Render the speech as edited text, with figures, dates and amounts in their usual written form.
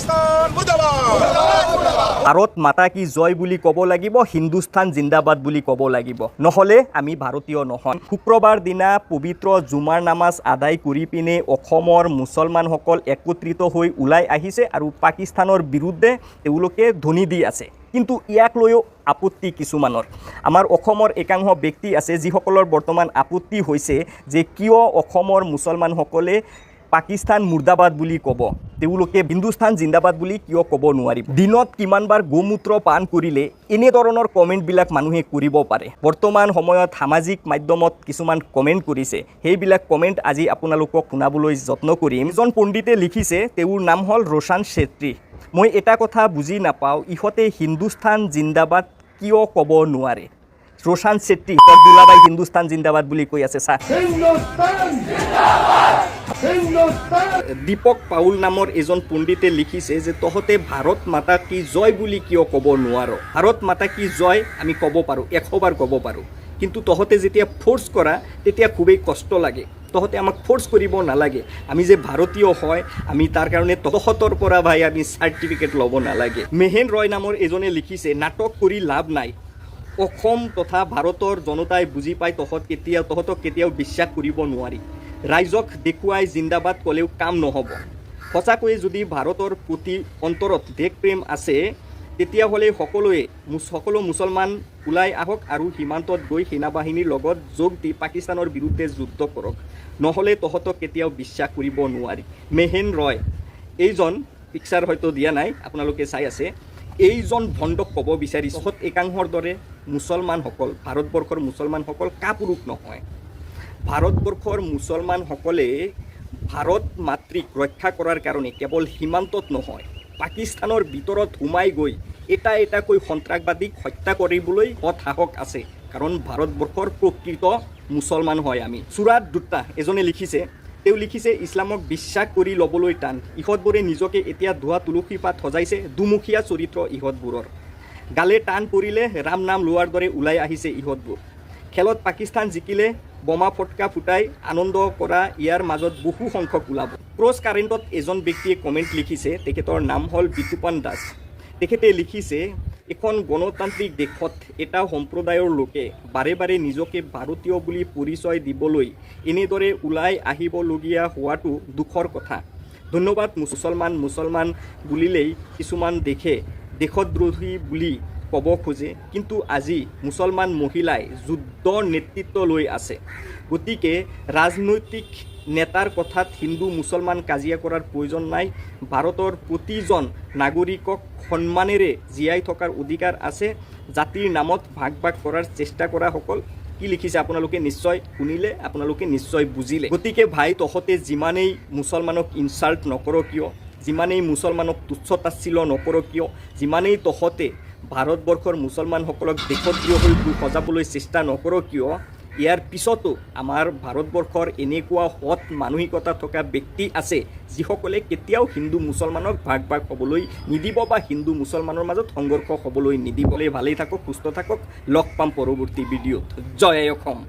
পাকিস্তান মুৰ্দাবাদ। ভাৰত মাতা কি জয় বুলি ক'ব লাগিব, হিন্দুস্তান জিন্দাবাদ বুলি ক'ব লাগিব, নহ'লে আমি ভাৰতীয় নহয়। শুক্ৰবাৰ দিনা পবিত্ৰ জুমাৰ নামাজ আদায় কৰি পিনে অসমৰ মুছলমানসকল একত্ৰিত হৈ ওলাই আহিছে আৰু পাকিস্তানৰ বিৰুদ্ধে তেওঁলোকে ধ্বনি দি আছে। কিন্তু ইয়াক লৈও আপত্তি কিছুমানৰ। আমাৰ অসমৰ একাংশ ব্যক্তি আছে, যিসকলৰ বৰ্তমান আপত্তি হৈছে যে কিয় অসমৰ মুছলমানসকলে পাকিস্তান মুৰ্দাবাদ বুলি ক'ব, তেওঁলোকে হিন্দুস্তান জিন্দাবাদ বুলি কিয় ক'ব নোৱাৰিব? দিনত কিমানবাৰ গোমূত্ৰ পান কৰিলে এনেধৰণৰ কমেণ্টবিলাক মানুহে কৰিব পাৰে? বৰ্তমান সময়ত সামাজিক মাধ্যমত কিছুমান কমেণ্ট কৰিছে, সেইবিলাক কমেণ্ট আজি আপোনালোকক শুনাবলৈ যত্ন কৰিম। এজন পণ্ডিতে লিখিছে, তেওঁৰ নাম হ'ল ৰোশান চেত্ৰী। মই এটা কথা বুজি নাপাওঁ, ইহঁতে হিন্দুস্তান জিন্দাবাদ কিয় ক'ব নোৱাৰে? ৰোশান চেত্ৰী, দুলাবাই হিন্দুস্তান জিন্দাবাদ বুলি কৈ আছে, চা। দীপক পাউল নামৰ এজন পণ্ডিতে লিখিছে যে তহঁতে ভাৰত মাতা কি জয় বুলি কিয় ক'ব নোৱাৰ? ভাৰত মাতা কি জয় আমি ক'ব পাৰোঁ, 100 বাৰ ক'ব পাৰোঁ। কিন্তু তহঁতে যেতিয়া ফ'ৰ্চ কৰা, তেতিয়া খুবেই কষ্ট লাগে। তহঁতে আমাক ফ'ৰ্চ কৰিব নালাগে। আমি যে ভাৰতীয় হয়, আমি তাৰ কাৰণে তহঁতৰ পৰা ভাই আমি চাৰ্টিফিকেট ল'ব নালাগে। মেহেন ৰয় নামৰ এজনে লিখিছে, নাটক কৰি লাভ নাই। অসম তথা ভাৰতৰ জনতাই বুজি পায়, তহঁতক কেতিয়াও বিশ্বাস কৰিব নোৱাৰি। ৰাইজক দেখুৱাই জিন্দাবাদ ক'লেও কাম নহ'ব। সঁচাকৈয়ে যদি ভাৰতৰ প্ৰতি অন্তৰত দেশপ্ৰেম আছে, তেতিয়াহ'লে সকলো মুছলমান ওলাই আহক আৰু সীমান্তত গৈ সেনাবাহিনীৰ লগত যোগ দি পাকিস্তানৰ বিৰুদ্ধে যুদ্ধ কৰক। নহ'লে তহঁতক কেতিয়াও বিশ্বাস কৰিব নোৱাৰি। মেহেন ৰয়, এইজন পিকচাৰ হয়তো দিয়া নাই, আপোনালোকে চাই আছে। এইজন ভণ্ডক ক'ব বিচাৰিছোঁ, তহঁত একাংশৰ দৰে মুছলমানসকল, ভাৰতবৰ্ষৰ মুছলমানসকল কাপুৰুষ নহয়। ভাৰতবৰ্ষৰ মুছলমানসকলে ভাৰত মাতৃক ৰক্ষা কৰাৰ কাৰণে কেৱল সীমান্তত নহয়, পাকিস্তানৰ ভিতৰত সোমাই গৈ এটা এটাকৈ সন্ত্ৰাসবাদীক হত্যা কৰিবলৈ সৎ সাহস আছে, কাৰণ ভাৰতবৰ্ষৰ প্ৰকৃত মুছলমান হয় আমি। চুৰাট দুত্তা এজনে লিখিছে, তেওঁ লিখিছে, ইছলামক বিশ্বাস কৰি ল'বলৈ টান। ইহঁতবোৰে নিজকে এতিয়া ধোৱা তুলসী পাত সজাইছে। দুমুখীয়া চৰিত্ৰ ইহঁতবোৰৰ। গালে টান পৰিলে ৰাম নাম লোৱাৰ দৰে ওলাই আহিছে ইহঁতবোৰ। খেলত পাকিস্তান জিকিলে বোমা ফটকা ফুটাই আনন্দ কৰা ইয়াৰ মাজত বহু সংখ্যক ওলাব। ক্ৰছ কাৰেণ্টত এজন ব্যক্তিয়ে কমেণ্ট লিখিছে, তেখেতৰ নাম হ'ল বিতুপন দাস। তেখেতে লিখিছে, এখন গণতান্ত্ৰিক দেশত এটা সম্প্ৰদায়ৰ লোকে বাৰে বাৰে নিজকে ভাৰতীয় বুলি পৰিচয় দিবলৈ এনেদৰে ওলাই আহিবলগীয়া হোৱাটো দুখৰ কথা। ধন্যবাদ। মুছলমান মুছলমান বুলিলেই কিছুমান দেশে দেশদ্ৰোহী বুলি ক'ব খোজে, কিন্তু আজি মুছলমান মহিলাই যুদ্ধৰ নেতৃত্ব লৈ আছে। গতিকে ৰাজনৈতিক নেতাৰ কথাত হিন্দু মুছলমান কাজিয়া কৰাৰ প্ৰয়োজন নাই। ভাৰতৰ প্ৰতিজন নাগৰিকক সন্মানেৰে জীয়াই থকাৰ অধিকাৰ আছে। জাতিৰ নামত ভাগ ভাগ কৰাৰ চেষ্টা কৰাসকল। কি লিখিছে আপোনালোকে নিশ্চয় শুনিলে, আপোনালোকে নিশ্চয় বুজিলে। গতিকে ভাই, তহঁতে যিমানেই মুছলমানক ইনচাল্ট নকৰ কিয়, যিমানেই মুছলমানক তুচ্ছ তাচ্ছিল্য নকৰ কিয়, যিমানেই তহঁতে ভাৰতবৰ্ষৰ মুছলমানসকলক দেশদ্ৰোহী সজাবলৈ চেষ্টা নকৰ কিয়, ইয়াৰ পিছতো আমাৰ ভাৰতবৰ্ষৰ এনেকুৱা সৎ মানসিকতা থকা ব্যক্তি আছে, যিসকলে কেতিয়াও হিন্দু মুছলমানক ভাগ ভাগ হ'বলৈ নিদিব বা হিন্দু মুছলমানৰ মাজত সংঘৰ্ষ হ'বলৈ নিদিব। ভালেই থাকক, সুস্থ থাকক। লগ পাম পৰৱৰ্তী ভিডিঅ'ত। জয় অসম।